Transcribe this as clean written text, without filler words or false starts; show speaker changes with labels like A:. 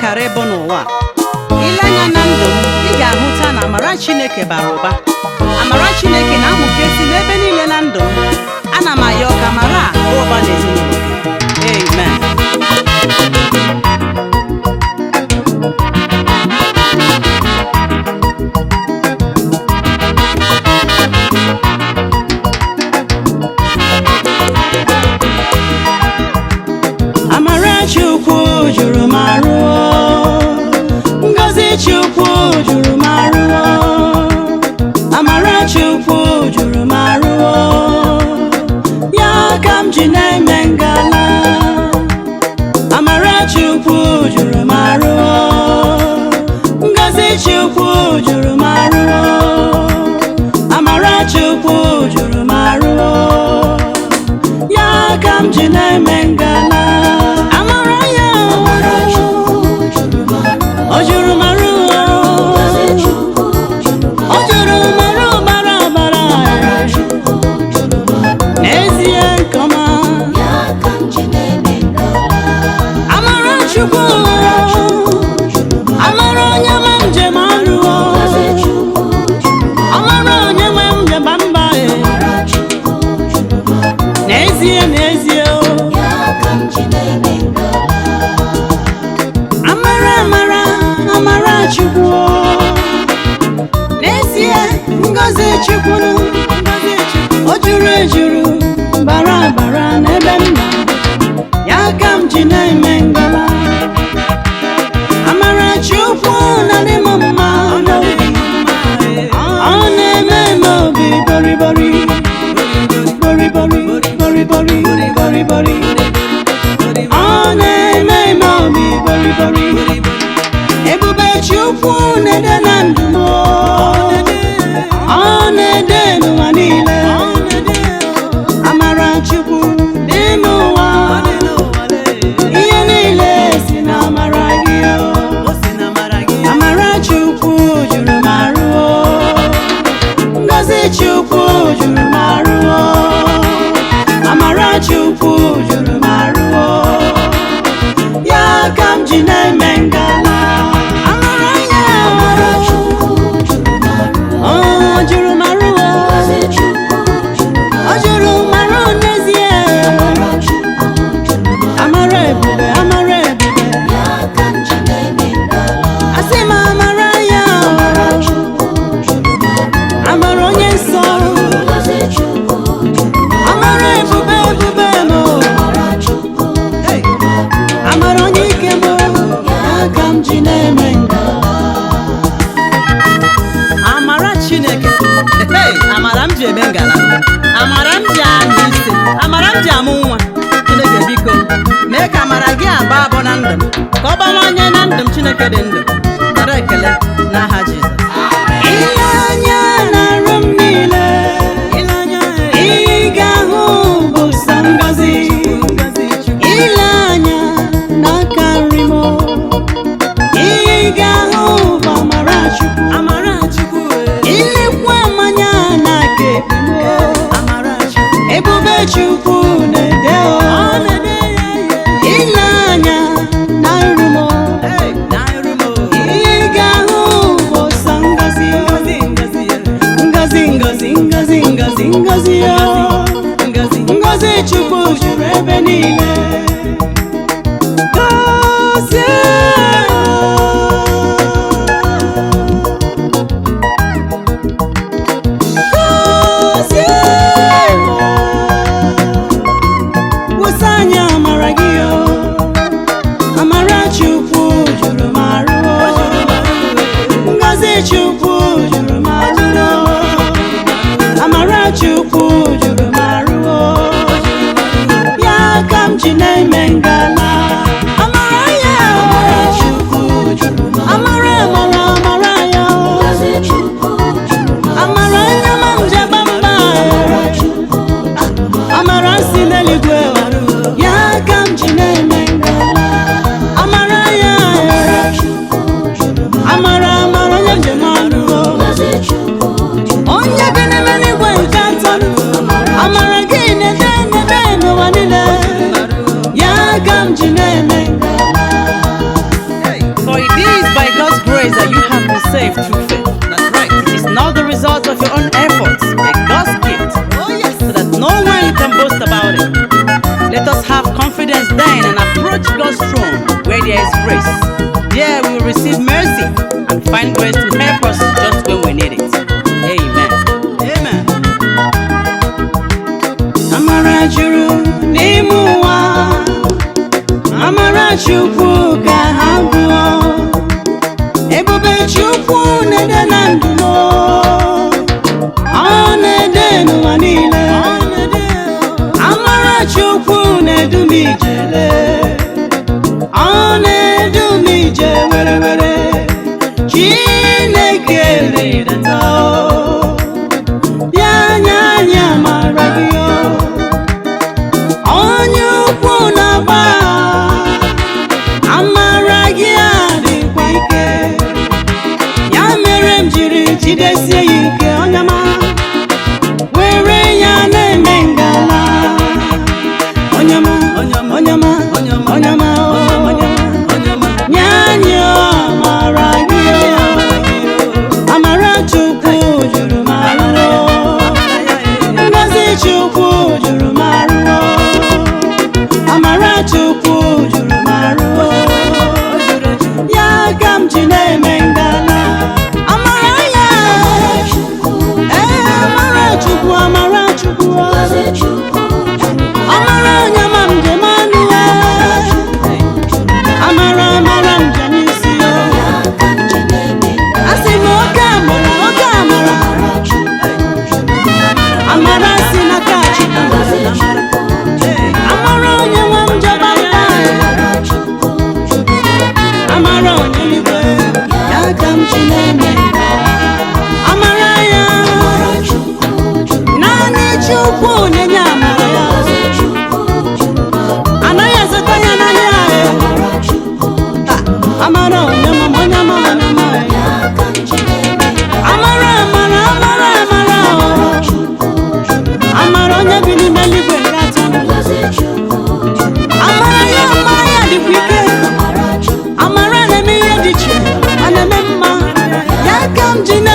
A: kara ịbụ n'ụwa. Ile anya na ndụ m, ị ga-ahụta na amara Chineke bara ụba. Amara Chineke na-amụkesi n'ebe niile na ndụ m. Ana m ayọ ka amara a baa ụba n'ezinụlọ gị. Amen. Amara Chukwu juru m arụ, Ngọzi Chukwu juru m arụ, Amara Chukwu juru m arụ, ya ka m ji na-eme ngala. Amara Chukwu juru m arụ, Ngọzi Chukwu juru m arụ, Amara Chukwu juru m arụ, ya ka m ji na-eme ngala. Amara ya, o juru m arụ, o juru m arụ bara bara, n'ezie nke ọma. Amara Chukwu, amara onye nwe njem arụ, amara onye nwe njem mba, n'ezie n'ezie o. Amara, amara, amara Chukwu, n'ezie ngọzi Chukwu, o juru ejuru bara bara n'ebe m nọ, ya ka m ji na-eme ngala. Amara Chukwu na-adị m mma n'obi, ọ na-eme m obi boribori boribori boribori boribori, ọ na-eme m obi boribori. Ebube Chukwu na-ede na ndụ m, ọ na-ede n'ụwa niile. Amara Chukwu dị n'ụwa, ihe niile si na amara gị. Amara Chukwu juru m arụ, Ngọzi Chukwu juru m arụ, Amara Chukwu juru m arụ, ya ka m ji na-eme ngala. Amara ya, o juru m arụ, o juru m arụ n'ezie. Amara ebube, amara ebube, asị m amara ya, amara onye nsọ, amara ebube ebube m, amara onye ike m, ya ka m ji na-eme ngala. Amara Chineke. Hey, amara m ji eme ngala, amara m ji anya isi, amara m ji amụ nwa. Chineke biko mee ka amara gị aba abụ na ndụ m, ka ọ bawanye na ndụ m. Chineke dị ndụ, nara ekele n'aha Jizọs. Ile anya na-arụ m niile, ị ga-ahụ bụ sọ ngọzi. Ile anya n'aka nri m, ị ga-ahụ bụ amara Chukwu. Ilekwa mmanya n'aka ekpe m, ebube Chukwu na-ede o. Ile anya na nri m, ị ga-ahụ bụ sọ ngọzi, ngọzi, ngọzi, ngọzi, ngọzi, ngọzi o. Ngọzi Chukwu juru ebe niile. Gọzie gọzie, wụsa anyị amara gị o. Amara Chukwu juru m arụ, Ngọzi Chukwu juru m arụ, Amara Chukwu juru m arụ, ya ka m ji na-eme ngala. Amara ya, amara, amara, amara ya, amara nyama m jaba mba, amara si n'eluigwe, ya ka m ji na-eme ngala. Amara ya, amara, amara onye njem ọnụ, onye bi n'ime n'igwe nke atọ, amara gị na-ede n'ebe n'ụwa niile, ya ka m ji na-eme. live through faith.
B: That's right.
A: It is not the result of your own efforts, but God's gift,
B: Oh, yes.
A: so that no one can boast about it. Let us have confidence then and approach God's throne where there is grace. There we will receive mercy and find grace to help us just when we need it. Amen.
B: Amen.
A: Amara juru n'ime ụwa, amara Chukwu ka ha gụọ. Ebube Chukwu na-ede na ndụ m, ọ na-ede n'ụwa niile. Amara Chukwu na-edu m ijele, ọ na-edu m ije were were. Chineke rịdata o, bịa nye anyị amara gị o. Onye ukwu na-agba, amara gị adịkwa ike, ya mere m jiri jidesie ya ike. Onye ma were ya na-eme ngala. Onye ma, onye ma, onye ma, onye ma, nye anyị amara gị o. Amara Chukwu juru m arụ, Ngozi Chukwu juru m arụ, Amara Chukwu juru m arụ, ya ka m ji na-eme ngala. Amara ya, ee, amara Chukwu, amara Chukwu, amara onye ma njem anụ ya, amara, amara njem isi ya. Asị m oke amara, oke amara, amara si n'aka Chukwu, amara onye nwe m jebe mba, amara onye igwe, ya ka m ji na-eme amara ya. Naanị Chukwu na-enye amara ya, anaghị azụta ya n'ahịa ya. Amara onye ma, onye ma, onye ma, amara, amara, amara, amara o. Amara onye bi n'ime eluigwe nke atọ. Amara ya, amara ya dịkwa ike. Amara na-eme ihe dị iche, ọ na-eme mma, ya ka m ji na